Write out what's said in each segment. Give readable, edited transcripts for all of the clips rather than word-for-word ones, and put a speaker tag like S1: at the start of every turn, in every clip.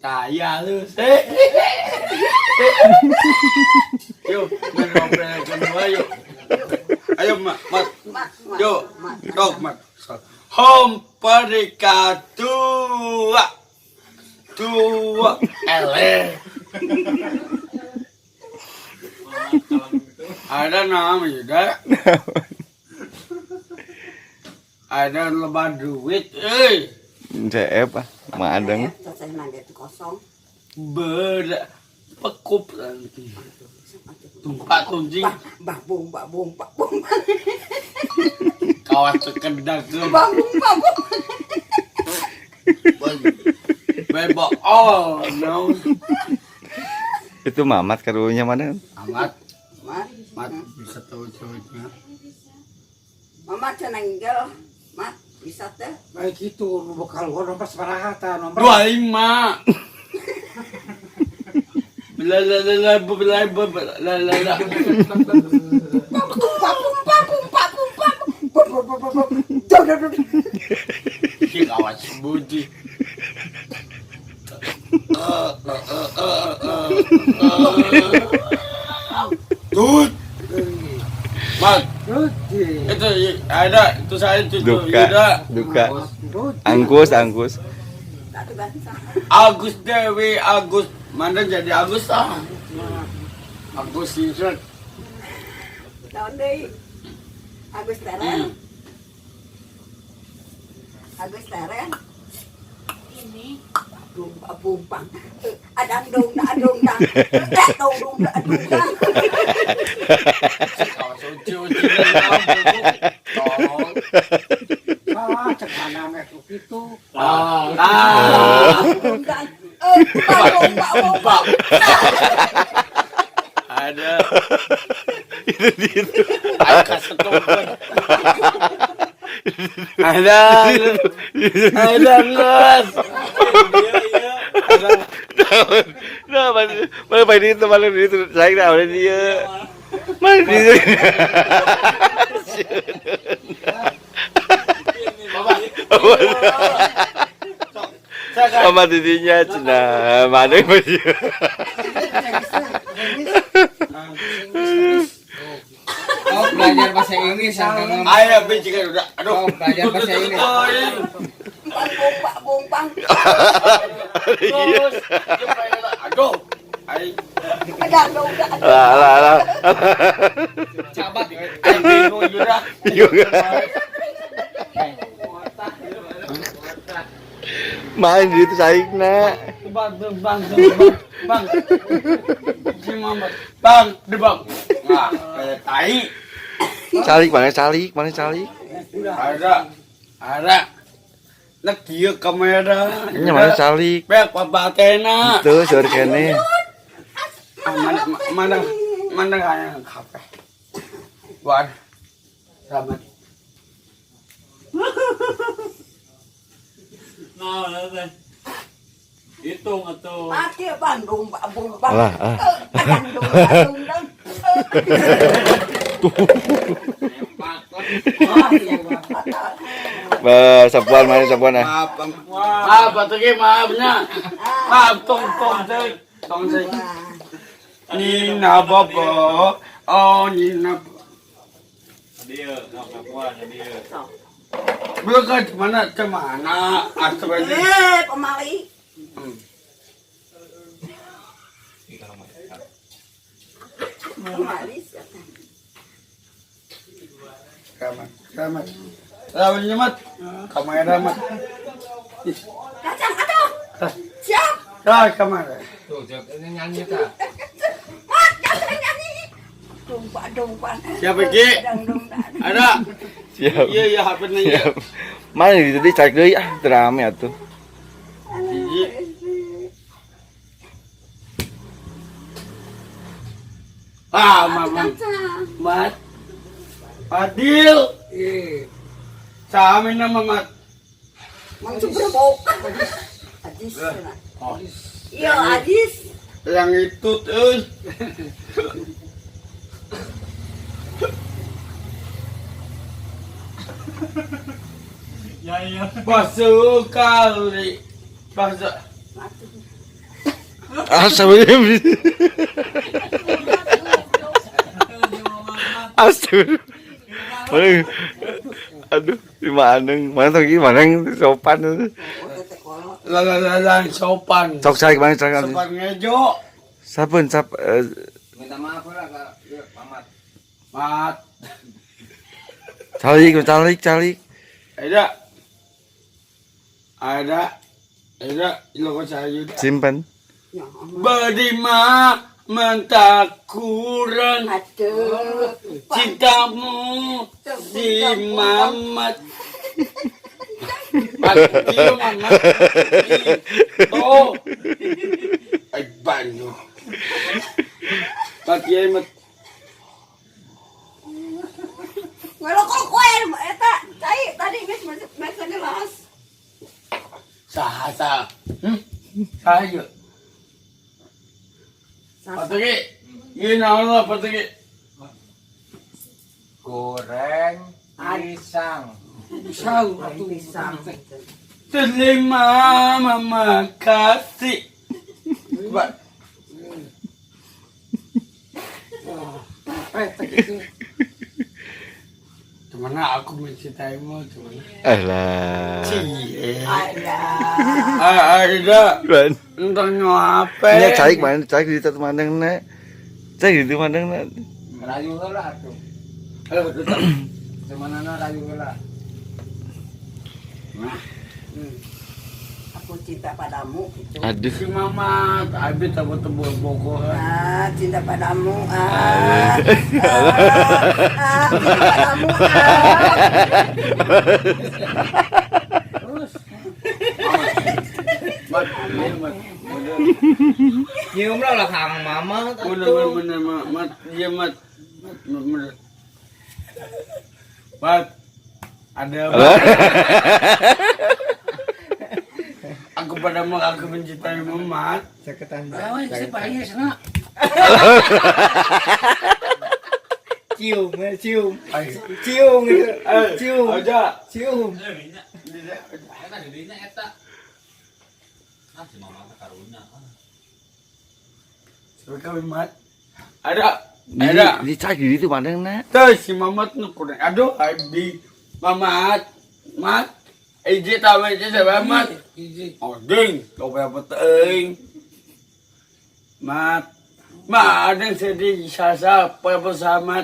S1: Kaya lu sih. Yuk, main ngobrol kedua yuk. Ayo, Mak, Mat.
S2: Mat, mat.
S1: Yuk,
S2: Mat.
S1: dok, Mat. Homperika dua. Dua. Ele. Ada nama juga. Ada lebar duit, eh.
S3: CF ah, madang.
S2: Selesai mandi itu kosong.
S1: Ber pekup tumpak tunjing
S2: Bah, bung, bah, bung, bah, bung.
S1: Kawas sekedar ke
S2: Bah, bung, bah, bung.
S1: bebo oh no.
S3: Itu Mamat karunya mana?
S1: Amat.
S2: Mat,
S1: Mat bisa tahu ceweknya.
S2: Mama cenenggel. Mat, bisa teh.
S4: Baik itu nu bekal gua nomor sabaraha tah nomor.
S1: 25. La la la la la la la la la.
S2: Bah, bung, bah, bung, bah, bung, bah, bung, bah, bung. Bung, bung, bung, bung, bung. Duh, duh, duh, duh.
S1: Si kawas budi. Tut. Mat, itu ada itu saya itu
S3: Duka,
S1: Yuda.
S3: duka. Angkus, angkus.
S2: Tak ada bangsa.
S1: Agus Dewi Agus mana jadi Agus ah. Agus Sinsert.
S2: Tahun deui. Agus Teren. Agus Teren. Ini bung bung bang. Adang dong adong dang. Eh dong dong adong dang.
S1: Si kawas uci uci. Tolong.
S4: Salah cek mana meh itu.
S1: Ah, ah.
S2: Bung dang. Eh bung bung bung.
S1: Ada.
S3: Itu itu.
S1: Angka setomper. Ada. Ada nges. Iya, iya. Ada.
S3: Nah, mana mana mana itu mana itu saya dah mana dia. Mana dia.
S1: Bapak. Saya kan.
S3: Sama didinya cenah, mana dia.
S5: Oh, belajar bahasa Inggris sampai ngomong.
S1: Ayo bicara udah. Aduh.
S5: Oh, belajar bahasa Inggris.
S2: Bang bung bang bung bang.
S1: Terus. Aduh. Ayo.
S2: Adang dong dang.
S3: Lah lah lah.
S5: Cabat.
S1: Ayo bingung juga.
S3: Bingung. Main di itu saikna.
S1: Bang, bang, bang, bang, bang. Si Mamat. Bang, di bang. Nah, kayak tai.
S3: Calik mana calik, mana calik.
S1: Ada. Ada. Nah, kia kamera.
S3: Ini mana calik.
S1: Bek, pabatena.
S3: Itu seur kene.
S1: Ah, mana mana mana kayak kafe. Wan. Ramat.
S6: Nah, nah, hitung atau
S2: Mati bang bung bang bung bang.
S3: Alah, alah.
S2: Adang dong adong dang.
S3: Ba, sapuan mana sapuan ah.
S1: Maaf, maaf, Pak Tuki, maafnya. Maaf, tong, tong, tong, tong, tong. Nina Bobo, oh Nina.
S6: dia, nggak ngakuan dia.
S1: Belum kan mana cemana astagfirullah.
S2: Eh, pemali. Pemali siapa?
S1: Kamat, kamat. Lawan nyemat, kamera mat.
S2: Kacang aduh. Siap.
S1: Dah kamera.
S5: Tuh, jawab ini nyanyi ta.
S2: Mat, jangan nyanyi. Dong pak dong pak.
S1: Siapa, Ki?
S2: Dang dong dang.
S1: Ada.
S3: Siap.
S1: Iya iya HP nya.
S3: Siap. Mana di tadi calik deui ah, teu rame atuh.
S1: Iya. Ah, maaf, Mat. Adil.
S4: Eh,
S1: Sami nama Mat.
S2: Mang Subrobo. Ajis.
S1: Oh.
S2: Iya, Ajis.
S1: Yang itu tuh.
S6: Ya iya.
S1: Basuh kali. Basuh.
S2: Mati.
S3: Astagfirullah. Astagfirullah. Mana? Aduh, di mana? Mana tuh gimana sopan.
S2: Oh, teh kolot.
S1: Lalalala sopan.
S3: Sok cari mana cari.
S1: Sopan ngejo.
S3: Saben sap
S5: Minta maaf lah ke ya, Mamat.
S1: Mat.
S3: calik calik calik.
S1: Ada. Ada. Ada. Iloko saya.
S3: Simpan.
S2: Ya Allah.
S1: Berima mentah kurang
S2: Aduh.
S1: cintamu si Mamat. Mat, iya, Mamat. Oh. Ay, banyo. Mat, iya, mat.
S2: Ngelokok kowe eta cai tadi geus masa jelas.
S1: Saha, saha. Hmm? Saha yuk. Pategi. Iya, naon lah, pategi.
S5: Goreng pisang.
S4: Pisang atuh.
S2: Pisang.
S1: Terima mama kasih. Coba.
S4: Pretek itu.
S1: Cuman aku mencintaimu, cuman.
S3: Alah.
S1: Cie.
S2: Alah.
S1: Ah, ada.
S3: Ban.
S1: Entah apa.
S3: Nya calik mana calik di tatu mandang na. Calik di mandang na.
S5: Rayu heula atuh.
S1: Halo, tetap.
S5: Semanana rayu heula.
S1: Nah,
S2: Aku cinta padamu gitu.
S3: Aduh.
S1: si mama, abi tabu tabu boko.
S2: Ah, cinta padamu. Ah, ah, ah, cinta padamu. Ah.
S4: Terus.
S1: Mat, iya, mat.
S5: Nyium lah lah Kang Mamat
S1: Bener,
S5: atuh.
S1: bener, mat, mat, iya mat, mat, mat, bener. Mat, ada apa? Aku padamu, aku mencintaimu, mat.
S5: Saketan.
S4: Awan si bayi sana.
S5: Cium, cium.
S1: Ay,
S5: Cium gitu.
S1: eh,
S5: Cium.
S1: Aja.
S5: Cium.
S6: Eta dirinya eta. Ah, si Mama teh karunya.
S1: Sebagai mat. Ada, ada.
S3: Di calik di itu mandang na.
S1: Terus si Mamat nu kurang. Aduh, abi Mamat, mat. Iji tahu iji siapa mat?
S4: Hiji.
S1: Oh, ding, kau berapa teing? Mat, mat ada yang sedih sasa apa sama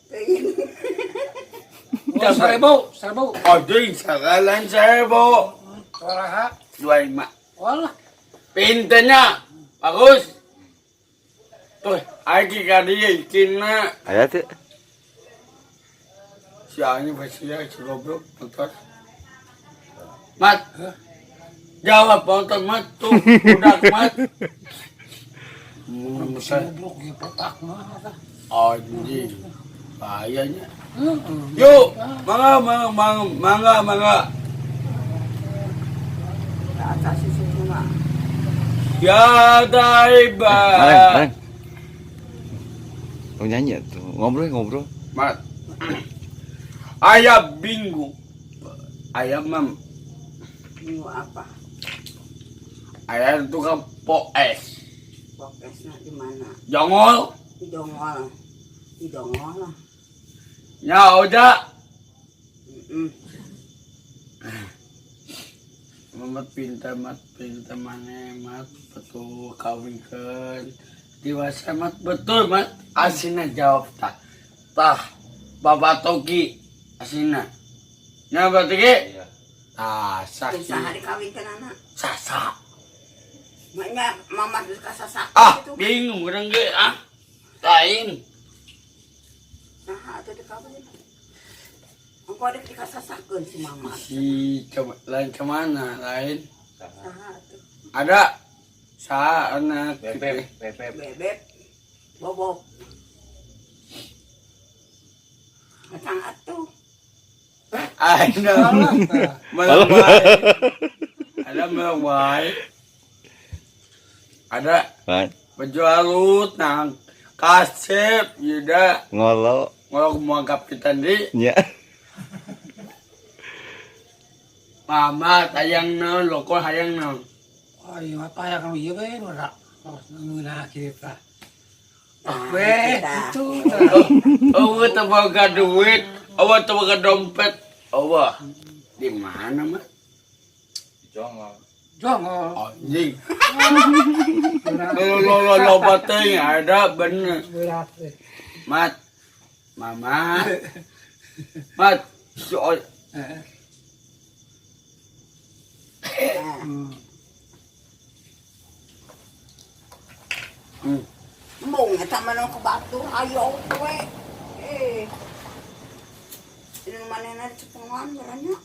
S4: Oh, 1000, 1000.
S1: Oh, ding, sakalan 1000.
S4: Sabaraha?
S1: 25.
S4: Walah.
S1: Pinternya, bagus. Tuh, aki kali kina
S3: Aya teh.
S1: Si Ani pasti ya, si goblok motor. Mat, jawab motor mat tuh, udah mat.
S4: Si goblok ge botak mah tah.
S1: Anjing, bahayanya.
S4: Heeh.
S1: Yuk, mangga, mangga, mangga, mangga, mangga.
S2: Atas susu mah.
S1: Ya taiba.
S3: Mandang, mandang. Oh nyanyi tuh, ngobrol ngobrol.
S1: Mat. Ayah bingung. Ayah mem,
S2: Minggu apa?
S1: ayah tukang poes.
S2: Pokesnya di mana?
S1: Jongol,
S2: Di Dongol. Di Dongol lah.
S1: ya udah.
S2: Mm-mm.
S1: Mamat pintar, mat pintar mana, mat betul kawinkan dewasa mat betul mat asina jawab tah tah bapak toki asina nya bapak toki tah
S2: Bisa
S1: saksi
S2: hari kawin ke anak.
S1: sasa
S2: Maknya mama terus kasasak
S1: ah
S2: gitu.
S1: bingung orang ge ah lain
S2: Nah, atau dikawin. Engkau ada dikasasakeun si mama.
S1: si coba lain kemana lain
S2: Saha atuh?
S1: ada sa anak
S5: Bebek, bebek.
S2: Bebek. Bobok. Kacang atuh.
S1: ada melewai ada melewai ada
S3: Ban.
S1: baju alut nang kasep yuda
S3: Ngolo.
S1: ngolok mau kapitan di
S3: Nya.
S1: mama tayang naon loko hayang naon
S4: Oh, Ayo apa ya kalau ieu we nu ra. Oh, ngeunah kieu tah. Weh, itu.
S1: Eueuh teu boga duit, eueuh teu boga dompet. Eueuh. Di mana, Mat?
S6: Jongol.
S4: Jongol.
S1: Anjing. Lo lo lo loba teuing ada bener.
S4: Berat. Eh.
S1: Mat. Mama. Mat. Si
S4: Eh.
S2: Embung eta mah nu ku batur ayo we. Eh. Ini manehna cepengan ngaranna.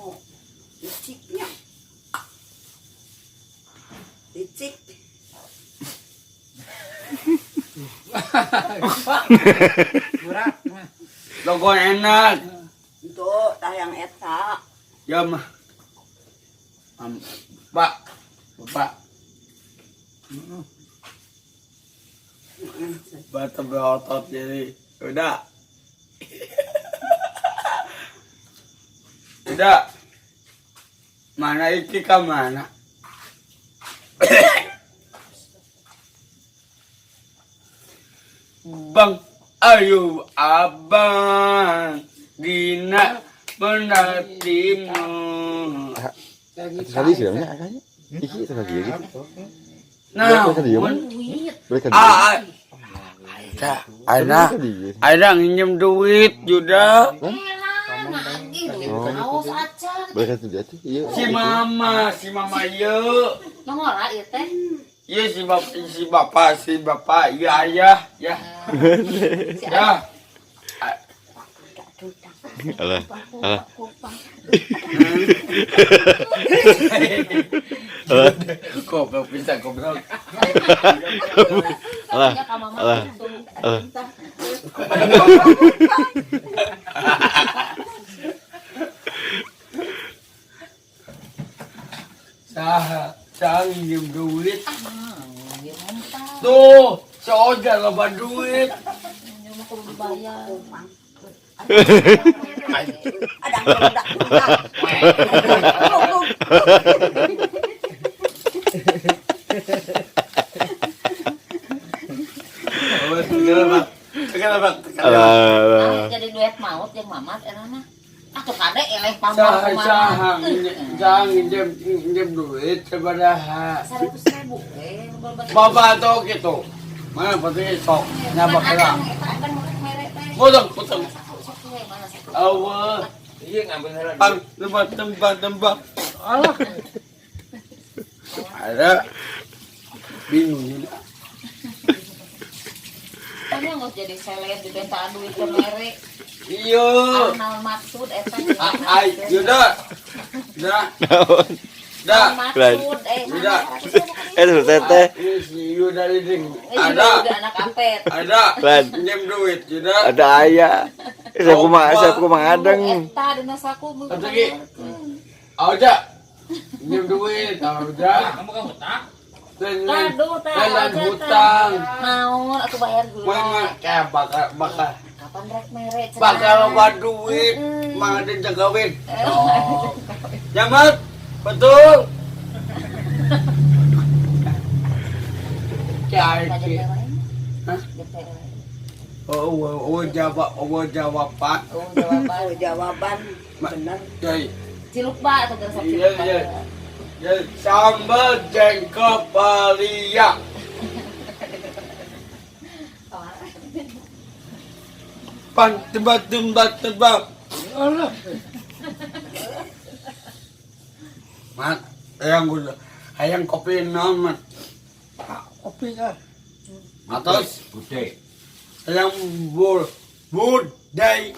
S2: Oh. Liciknya. Licik.
S4: Berat mah.
S1: Logo enak.
S2: Untuk tayang eta.
S1: Ya mah. Pak. Bapak. Batu berotot jadi. Udah. Udah. Mana iki ka mana? Bang, ayo abang, Dina menantimu.
S3: Sekali sih namanya akanya. Iki itu kaki gitu.
S1: Nah,
S3: Mereka diem.
S7: Duit.
S3: Mereka diem.
S1: ah, ah, ada, ada nginjem duit juga.
S7: Elah, nagih duit kaos acan.
S3: Mereka tuh dia tuh. Iya.
S1: Si mama ye,
S7: Nongol ieu teh.
S1: ye si bapak, ya ayah, ya, ya.
S3: Alah. Alah.
S1: Goblok bisa goblok.
S3: Alah.
S7: Ya ka mama
S3: Alah.
S7: langsung.
S3: Alah.
S1: Saha, saha nginjem duit.
S7: Ieu muntah.
S1: Tuh, si Oja loba duit.
S7: Ieu mah kudu dibayar.
S2: Ada dak dak.
S1: Oh, segala bang, segala bang, segala bang.
S3: Alah.
S7: Ah, jadi duet maut jeung mamat eta mah. Ah tuh kade eleh pamor
S1: Saha,
S7: kumaha.
S1: saha, saha nginjem, nginjem duit sabaraha.
S7: 100.000 we
S1: Bapak tuh gitu. Mana pasti sok nyabak heula.
S7: Eta kan mere teh.
S1: Potong, potong.
S7: Saku sok we mana saku.
S1: Awa,
S5: Iya ngambil heula.
S1: pang, tembak, tembak, tembak.
S4: Alah.
S1: Ada bingung juga.
S7: Tanya nggak jadi seleb dibentaan duit ke mere.
S1: Iya.
S7: Ah, naon maksud eta?
S1: Ay, Yuda. Dah,
S3: Naon?
S1: dah.
S7: Naon maksud eh
S1: Yuda.
S3: Eh tuh teteh.
S1: Ini si Yuda ini.
S7: Eh,
S1: Ada,
S7: udah anak apet.
S1: ada.
S3: Lan.
S1: Pinjam duit, Yuda.
S3: Ada ayah. Eh, saya kumaha ngadeng.
S7: Eta dina saku mun
S1: Satu lagi. Oja. Pinjam duit, Oja.
S6: Kamu kan hutang.
S1: Lain, lain,
S7: Aduh, teh,
S1: lain
S7: Oja, teh.
S1: hutang.
S7: Naon atuh bayar dulu.
S1: Mana kayak bakal bakal
S7: Kapan rek mere cenah?
S1: bakal loba duit, mang ada jagawin. Oh. Nyamat, betul. Kayak
S7: Ka
S1: iki.
S7: JP wae.
S1: Hah?
S7: JP wae.
S1: Oh, oh, oh, jawab, oh, jawaban.
S7: Oh, jawaban.
S2: Oh, jawaban bener.
S1: Jadi,
S7: Ciluk ba atau geus
S1: Iya,
S7: ciluk ba.
S1: iya. Jadi, sambal jengkol pelia. Pan tebak tebak tebak.
S4: Alah.
S1: Mat, ayang gula, ayang kopi naon mat.
S4: Kopi ah.
S1: Atas,
S6: Bude.
S1: ayang bur, budai.